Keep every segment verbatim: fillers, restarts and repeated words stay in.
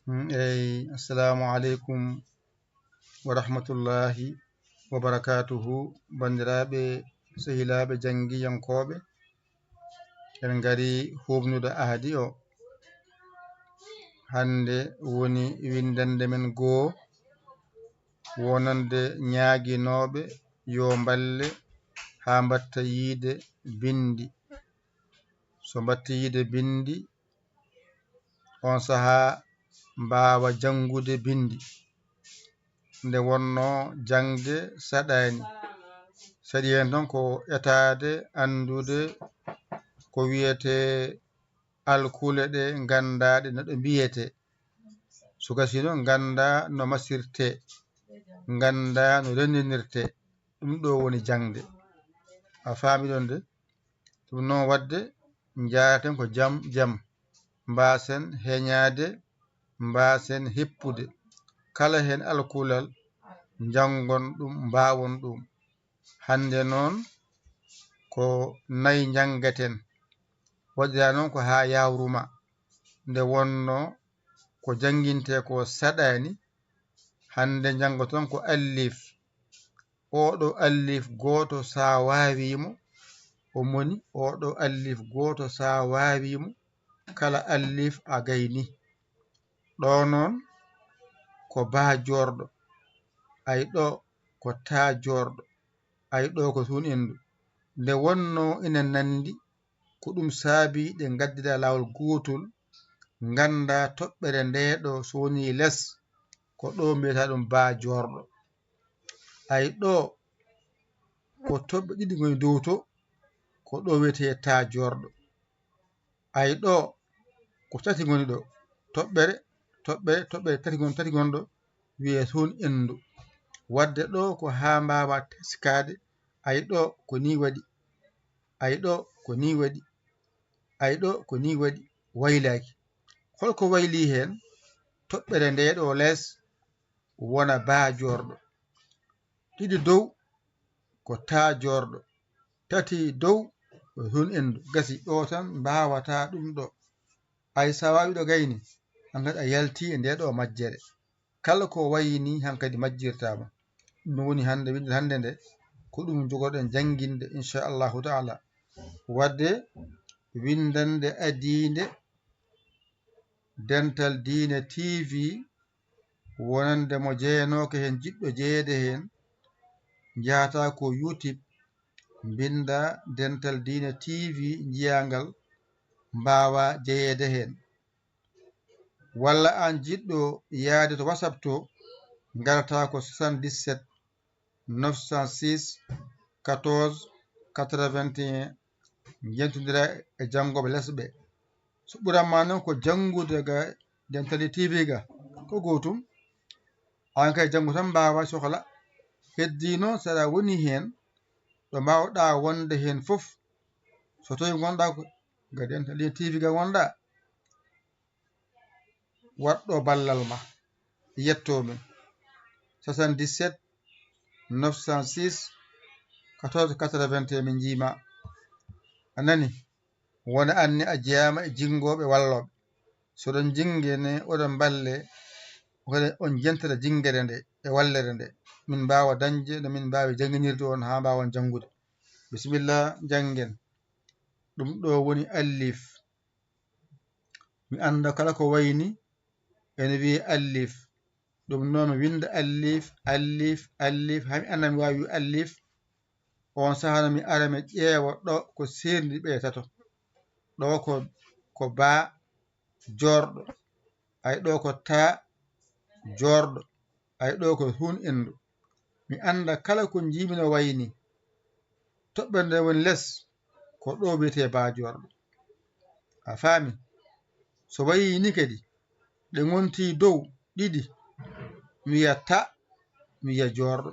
Mm, eyi, assalamu aleykum wa rahmatullahi wa barakatuhu. Banndiraaɓe, sehilaaɓe, janngiyankooɓe, en ngari huuɓnude ahadi o. Hannde woni winndannde men goo, wonande ñaaginooɓe yo mballe haa mbatta yiide binndi. So mbatta yiide binndi, on sahaa mbaawa janngude binndi. Nde wonnoo jaŋde saɗaani. Saɗi heen tan ko etaade anndude ko wiyetee alkule ɗe, nganndaa ɗe no ɗe mbiyetee. So gasii noon, nganndaa no masirtee, nganndaa no renndinirtee. Ɗum ɗo woni jaŋde. A faami ɗon de? Ɗum noon waɗde, njaaraten ko jam jam. Mbaasen heñaade, mbaasen heppude. Kala heen alkulal, njanngon ɗum, mbaawon ɗum. Hannde noon, ko nayi njanngaten. Waɗiraa noon ko haa yawruma. Nde wonnoo ko janngintee ko saɗaani, hannde njanngoton ko alliif. Ooɗo alliif gooto, so a waawii mo, o moni, ooɗo alliif gooto, so a waawii mo, kala alliif a gaynii. Ɗo noon ko baa joorɗo, ay ɗo ko taa joorɗo, ay ɗo ko suun endu. Nde wonnoo ina nanndi, ko ɗum saabii ɗe ngaddiraa laawol gootol, nganndaa toɓɓere ndee ɗo so wonii les, ko ɗo mbiyataa ɗum baa joorɗo. Ay ɗo ko toɓɓe ɗiɗi ngoni dow to, ko ɗo wiyetee taa joorɗo. Ay ɗo ko tati ngoni ɗo, toɓɓere, toɓɓere, toɓɓere tati ngon, tati ngon ɗo wiyee suun endu. Waɗde ɗo ko haa mbaawa teskaade, ay ɗo ko nii waɗi, ay ɗo ko nii waɗi, ay ɗo ko nii waɗi, waylaaki. Hol ko waylii heen? Toɓɓere ndee ɗo les wona baa joorɗo. Ɗiɗi dow ko taa joorɗo. Tati dow ko suun endu. Gasi ɗo tan mbaawataa ɗum ɗo. Ay so a waawii ɗo gayni, hankadi a yaltii e ndee ɗo majjere. Kala ko wayi nii hankadi majjirtaama. Ɗum woni hannde, winndere hannde nde, ko ɗum njogorɗen jannginde, inchallahu taala. Waɗde winndannde adiinde Dental Diine T V, wonande mo jeyanooka heen, jiɗɗo jeyeede heen, njahataa ko YouTube, mbinndaa Dental Diine T V, njiyaa ngal, mbaawaa jeyeede heen. Walla aan jiɗɗo yahde to WhatsApp to, ngarataa ko soixante-dix-sept, neuf cent six, quatorze, quatre-vingt-un, njentondira e janngooɓe les ɓe. So ɓuran ma noon ko janngude ga Dental Diine T V ga, ko gootum. Aan kay janngu tan mbaawa sohla. Heddii noon, so aɗa woni heen, ɗo mbaawɗaa wonde heen fof, so tawii ngonɗaa ko ga Dental Diine T V ga ngonɗaa, waɗɗo ballal ma, yettoo min. Soixante-dix-sept, neuf cent six, quatorze quatre-vingt-un, min njiima. A nani? Wona anni a jeyaama e jinngooɓe wallooɓe. So oɗon jinngene, oɗon mballe, oɗon, on jentata jinngere nde e wallere nde. Min mbaawa dañde no min mbaawi jannginirde on haa mbaawon janngude. Bisimilla, njanngen. Ɗum ɗo woni alliif. Mi annda kala ko wayi ni ene wiyee alliif. Ɗum noon mi winnda alliif, alliif, alliif, haa mi annda mi waawi wiide alliif. Oon sahaa no mi ara mi ƴeewa ɗo ko seerndi ɓe tato. Ɗo ko, ko baa joorɗo. Ay ɗo ko taa joorɗo. Ay ɗo ko huun endu. Mi annda kala ko njiimi no wayi ni. Toɓɓere nde woni les, ko ɗo wiyetee baa joorɗo. A faami? So wayi ni kadi, ɗe ngontii dow ɗiɗi, mi wiya ta, mi wiya joorɗo.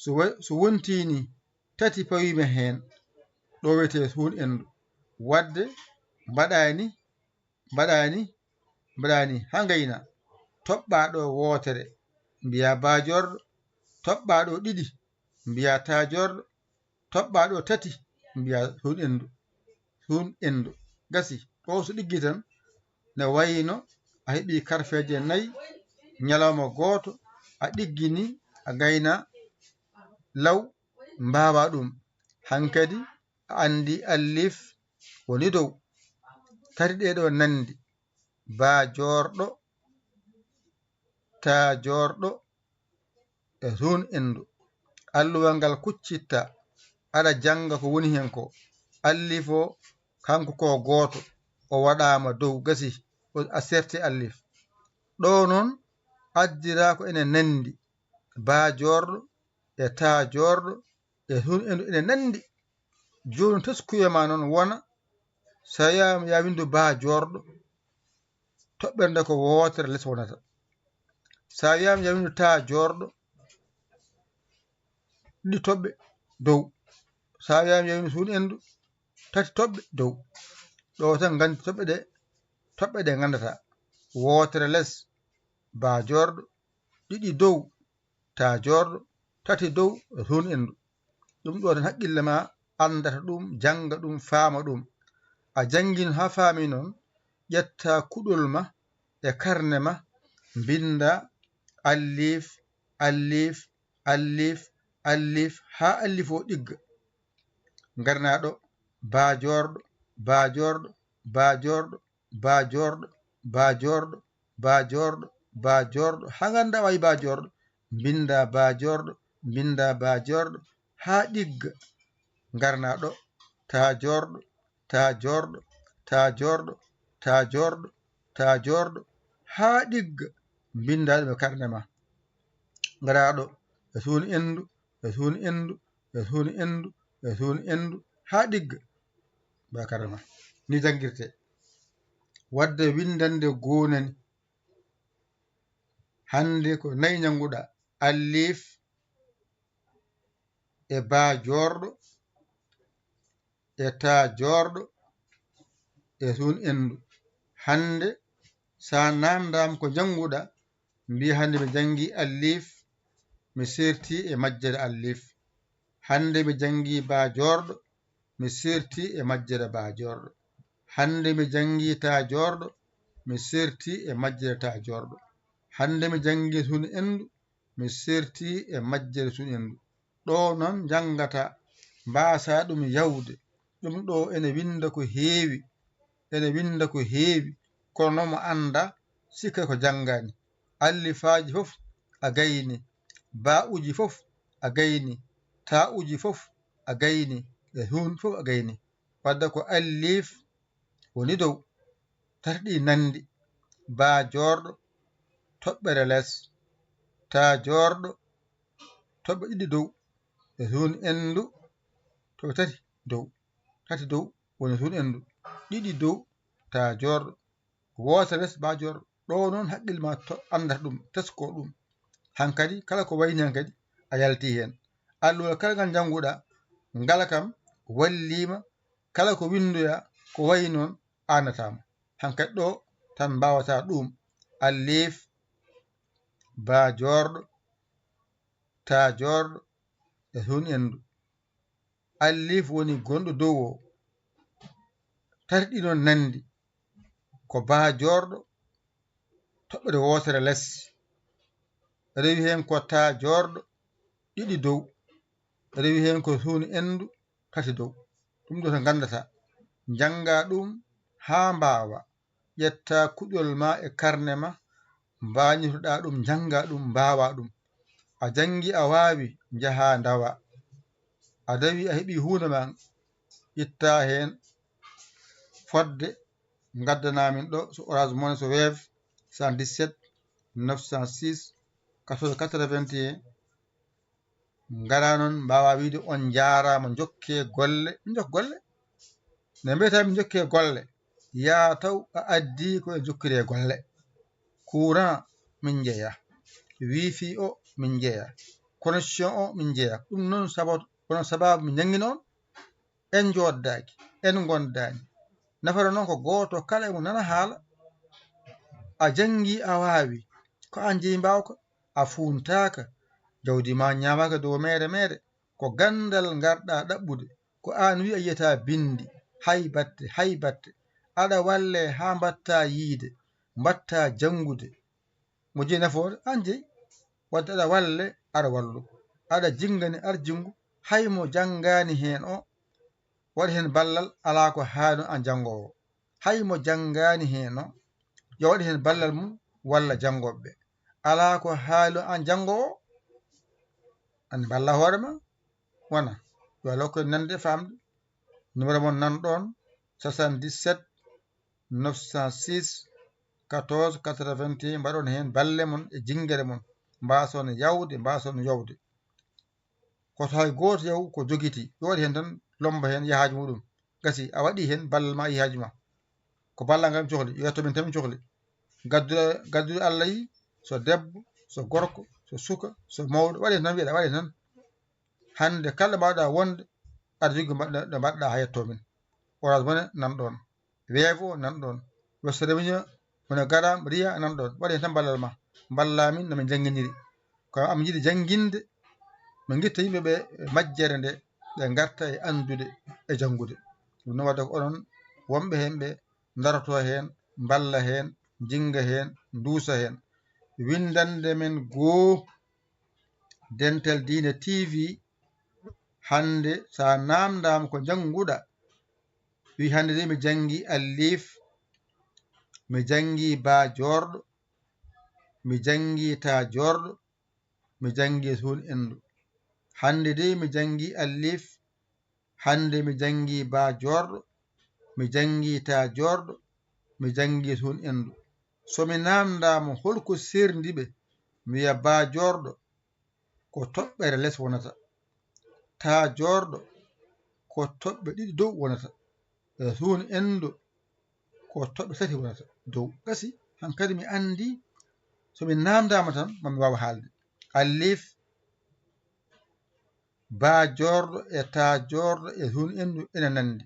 So wa-, so wontii ni tati pawiima heen, ɗo wiyetee huun endu. Waɗde mbaɗaa ni, mbaɗaa ni, mbaɗaa ni, haa ngayna. Toɓɓaa ɗo wootere, mbiyaa baa joorɗo. Toɓɓaa ɗo ɗiɗi, mbiyaa taa joorɗo. Toɓɓaa ɗo tati, mbiyaa huun endu. Huun endu. Gasi, ɗo so ɗiggi tan, ne wayno a heɓi karfeeje nayi, ñalawma gooto, a ɗiggini, a gayna law, mbaawa ɗum. Hankadi a anndi alliif woni dow. Tati ɗee ɗoo nanndi, baa joorɗo, taa joorɗo, e suun endu. Alluwal ngal kuccittaa, aɗa jannga ko woni heen ko. Alliif o, kanko ko gooto, o waɗaama dow, gasi, o, a serti alliif. Ɗoo noon, addiraa ko ene nanndi, baa joorɗo, e taa joorɗo, e suun endu ene nanndi. Jooni teskuya ma noon wona, so a wiyaama yaa winndu baa joorɗo, toɓɓere nde ko wootere les wonata. So a wiyaama yaa winndu taa joorɗo, ɗiɗi toɓɓe dow. So a wiyaama yaa winndu suun endu, tati toɓɓe dow. Ɗo tan nganndi toɓɓe ɗe, toɓɓe ɗe nganndataa. Wootere les, baa joorɗo, ɗiɗi dow, taa joorɗo, tati dow, suun endu. Ɗum ɗo tan haqqille ma anndata ɗum, jannga ɗum, faama ɗum. A janngin haa faami noon, ƴetta kuɗol ma e karne ma, mbinnda alliif, alliif, alliif, alliif, haa alliif o ɗigga. Ngarnaa ɗo, baa joorɗo, baa joorɗo, baa joorɗo, baa joorɗo, baa joorɗo, baa joorɗo, baa joorɗo, haa ngannda wayi baa joorɗo, mbinnda baa joorɗo, mbinnda baa joorɗo, haa ɗigga. Ngarnaa ɗo, taa joorɗo, taa joorɗo, taa joorɗo, taa joorɗo, taa joorɗo, haa ɗigga. Mbinnda ɗum e karne ma. Ngaraa ɗo, e suun endu, e suun endu, e suun endu, e suun endu, haa ɗigga. Baa karne ma. Ni janngirtee. Waɗde winndannde goonani. Hannde ko nayi njannguɗaa. Alliif e baa joorɗo e taa joorɗo e suun endu. Hannde, so a naamndaama ko njannguɗaa, mbiy hannde mi janngii alliif, mi seerti e majjere alliif. Hannde mi janngii baa joorɗo, mi seerti e majjere baa joorɗo. Hannde mi janngii taa joorɗo, mi seerti e majjere taa joorɗo. Hannde mi janngii suun endu, mi seerti e majjere suun endu. Ɗo noon njanngata, mbaasa ɗum yawde. Ɗum ɗo ene winnda ko heewi, ene winnda ko heewi, kono mo annda sikka ko janngaani. Allifaaji fof a gayni, baa'uuji fof a gayni, taa'uuji fof a gayni, e huun fof a gayni. Wadde ko alliif woni dow, tati ɗi nanndi, baa joorɗo, toɓɓere les, taa joorɗo, toɓɓe ɗiɗi dow, e huun endu, toɓɓe tati dow, tati dow woni huun endu, ɗiɗi dow, taa joorɗo, wootere les, baa joorɗo. Ɗo noon haqqille ma to anndata ɗum, tesko ɗum. Hankadi kala ko wayni hankadi a yalti heen. Alluwal kala ngal njannguɗaa, ngala kam walliima, kala ko winndoyaa ko wayi noon aanataama. Hankadi ɗo tan mbaawata ɗum. Alliif, baa joorɗo, taa joorɗo, e huun endu. Alliif woni gonɗo dow o. Tati ɗi noon nanndi. Ko baa joorɗo, toɓɓere wootere les. Rewi heen ko taa joorɗo, ɗiɗi dow. Rewi heen ko huun endu, tati dow. Ɗum ɗo to nganndata. Njannga ɗum haa mbaawa. Ƴetta kuɗol ma e karne ma, mbañitoɗaa ɗum, njannga ɗum, mbaawa ɗum. A janngi, a waawi, njaha ndawa. A dawi, a heɓi huunde ma, itta heen fodde, ngaddanaa min ɗo, so Orange Money, so Wave, cent dix-sept, neuf cent six, quatorze quatre-vingt-un. Ngara noon, mbaawa wiyde on njaaraama, njokkee golle, min njokka golle. Nde mbiyata min njokkee golle, yaa taw a addii ko e jokkiree golle. Courant min njeya, wifi o min njeya, connexion o min njeya. Ɗum noon sabot-, kono sababu min njanngi noon, en njooɗdaaki, en ngondaani. Nafata noon ko gooto kala e mo nana haala. A janngi, a waawi, ko aan jeyi mbaawka, a fuuntaaka, jawdi ma ñaamaaka dow meere meere. Ko ganndal ngarɗaa ɗaɓɓude, ko aan wiya yiyata binndi, hay batte, hay batte. Aɗa walle haa mbaɗta yiyde, mbaɗta janngude. Mo jeyi nafoore, aan jeyi. Wadde aɗa walle, aɗa wallu. Aɗa jinngani, aɗa jinngu. Hay mo janngaani heen o, waɗi heen ballal, alaa ko haali aan janngoowo. Hay mo janngaani heen o, yo waɗi heen ballal mum walla janngooɓe ɓe. Alaa ko haali aan janngoowo, aan mballa hoore ma. Wona, yo a lokko nande faamde. Numéro mon nan ɗoon, soixante-dix-sept neuf cent six quatorze quatre-vingt-un, mbaɗon heen balle mon e jinngere mon, mbaason yawde, mbaason yowde. Koto hay gooto yaw ko jogitii, yo waɗi heen tan, lommba heen yahaaji muɗum. Gasi, a waɗi heen ballal ma, yahaaji ma. Ko ballal ngal mi cohli, yo yetto min tan mi cohli. Gadduɗo, gadduɗo Allah yi, so debbo, so gorko, so suka, so mawɗo, waɗi heen tan mbiyeɗa, waɗi heen tan. Hannde kala mbaɗa wonde, aɗa jogii mbaɗ-, ɗo mbaɗɗa haa yetto min. Orange Money nan ɗoon. Wave o nan ɗoon. Western Union, MoneyGram, Ria nan ɗoon. Waɗi heen tan ballal ma. Mballa min no min njannginiri. Ko am yiɗi jannginde, min ngitta yimɓe ɓe majjere nde, ɓe ngarta e anndude e janngude. Ɗum noon waɗde ko onon wonɓe heen ɓe ndarotoo heen, mballa heen, njinnga heen, nduusa heen. Winndannde men goo, Dental Diine T V, hannde so a naamndaama ko njannguɗaa, wi hannde de mi janngi alliif, mi janngi baa joorɗo, mi janngi taa joorɗo, mi janngi suun endu. Hannde de mi janngi alliif, hannde mi janngi baa joorɗo, mi janngi taa joorɗo, mi janngi suun endu. So mi naamndaama holko seerndi ɓe, mi wiya baa joorɗo ko toɓɓere les wonata, taa joorɗo ko toɓɓe ɗiɗi dow wonata, e suun endu ko toɓɓe tati wonata dow. Gasi, hankadi mi anndi, so mi naamndaama tan, ma mi waaw haalde. Alliif, baa joorɗo e taa joorɗo e suun endu ene nanndi.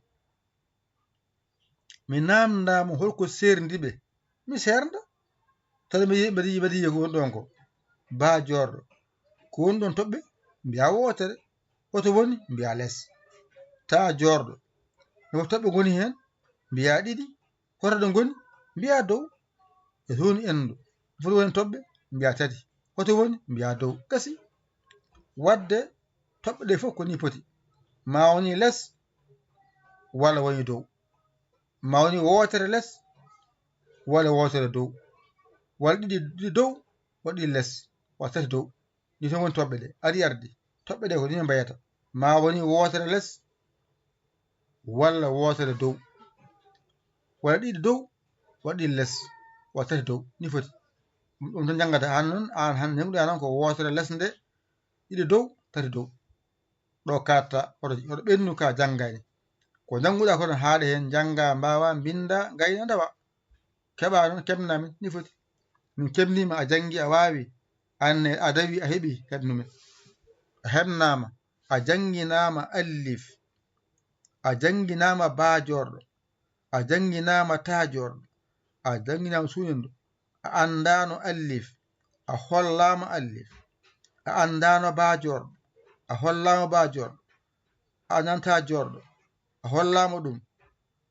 Mi naamndaama holko seerndi ɓe, mi seernda. Tawi mbeɗa yiya, mbeɗa yiya, mbeɗa yiya ko woni ɗoon ko baa joorɗo. Ko woni ɗoon toɓɓe? Mbiyaa wootere. Hoto woni? Mbiyaa les. Taa joorɗo. No toɓɓe ngoni heen? Mbiyaa ɗiɗi. Hoto ɗo ngoni? Mbiyaa dow. E suun endu. Foti woni toɓɓe? Mbiyaa tati. Hoto woni? Mbiyaa dow. Gasi. Waɗde toɓɓe ɗe fof ko nii poti. Ma woni les, walla woni dow. Ma woni wootere les, walla wootere dow. Walla ɗiɗi, ɗiɗi dow, walla ɗiɗi les, walla tati dow. Ɗi tan woni toɓɓe ɗe. Ari ardi. Toɓɓe ɗe ko nii mbayata. Ma woni wootere les, walla wootere dow. Walla ɗiɗi dow, walla ɗiɗi les, walla tati dow. Nii foti. Ɗum tan njanngata. Aan noon, aan han, njanguɗaa noon ko wootere les nde, ɗiɗi dow, tati dow. Ɗo kaaɗta, hoto, hoto ɓennu ka janngani. Ko njannguɗaa ko tan haaɗe heen, njannga, mbaawa, mbinnda, ngayna, ndawa. Keɓa noon, keɓna min, nii foti. Min keɓniima, a janngi, a waawi. Aan ne, a dawi, a heɓi, heɓnu min. A heɓnaama, a jannginaama alliif. A jannginaama baa joorɗo. A jannginaama taa joorɗo. A jannginaama suun endu. A anndaano alliif. A hollaama alliif. A anndaano baa joorɗo. A hollaama baa joorɗo. A anndaano taa joorɗo. A hollaama ɗum.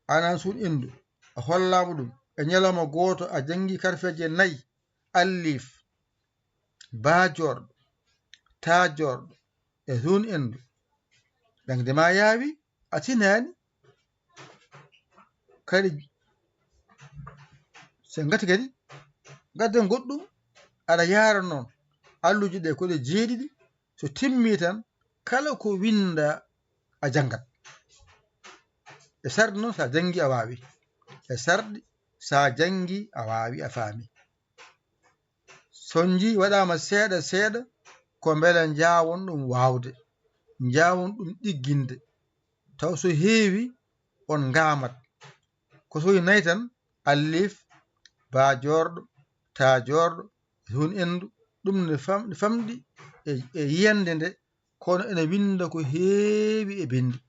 A anndaano suun endu. A hollaama ɗum. E ñalawma gooto a janngi karfeeje nayi. Alliif, baa joorɗo, taa joorɗo, e suun endu. Jaŋde ma yaawi, a tinaani. Kadi, so ngati kadi, ngadden goɗɗum, aɗa yaara noon. Alluuje ɗe ko ɗe jeeɗiɗi, so timmi tan, kala ko winnda a janngat. E sarɗi noon, so a janngi a waawi. E sarɗi, so a janngi a waawi, a faami. So njii waɗaama seeɗa seeɗa, ko mbela njaawon ɗum waawde, njaawon ɗum ɗigginde. Taw so heewi, on ngaamat. Ko so woni nayi tan, alliif, baa joorɗo, taa joorɗo, e suun endu, ɗum ne fam-, famɗi e, e yiyannde nde, kono ene winnda ko heewi e binndi.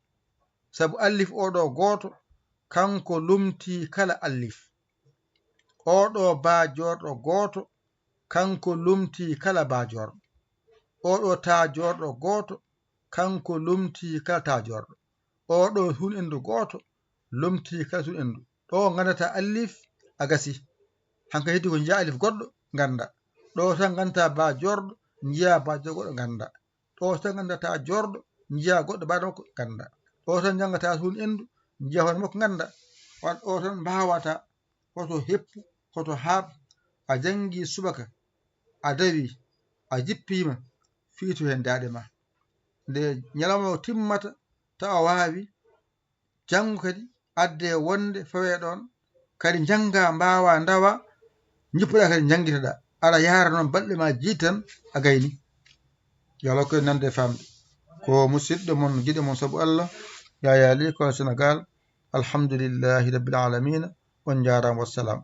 Sabu alliif oo ɗoo gooto, kanko lomtii kala alliif. Oo ɗoo baa joorɗo gooto, kanko lomtii kala baa joorɗo. Oo ɗoo taa joorɗo gooto, kanko lomtii kala taa joorɗo. Oo ɗoo suun endu gooto, lomtii kala suun endu. Ɗo nganndataa alliif a gasi. Hankadi heddi ko njiyaa alif goɗɗo, ngannda. Ɗo tan nganndata ba joorɗo, njiyaa ba joorɗo goɗɗo, ngannda. Ɗo tan nganndata joorɗo, njiyaa goɗɗo ba makko, ngannda. Ɗo tan njanngata huunde enndu, njiyaa hoore makko, ngannda. Waɗ ɗo tan mbaawata, hoto heppu, hoto haaɓ, a janngi subaka, a dawi, a jippiima, fiitu heen daaɗe ma. Nde ñalawma o timmata, tawa waawi, janngo kadi adde wonde fawee ɗoon, kadi njannga, mbaawa, ndawa, njippoɗaa kadi njanngitoɗaa. Aɗa yahra noon balɗe ma jeeɗiɗi tan a gayni. Yo Allah hokku en nande e faamde. Ko musiɗɗo mon, giɗo mon sabu Allah, Yaya Ly, ko Sénégal. Alhamdulillahi Rabbil Alamina. On njaaraama, wassalam.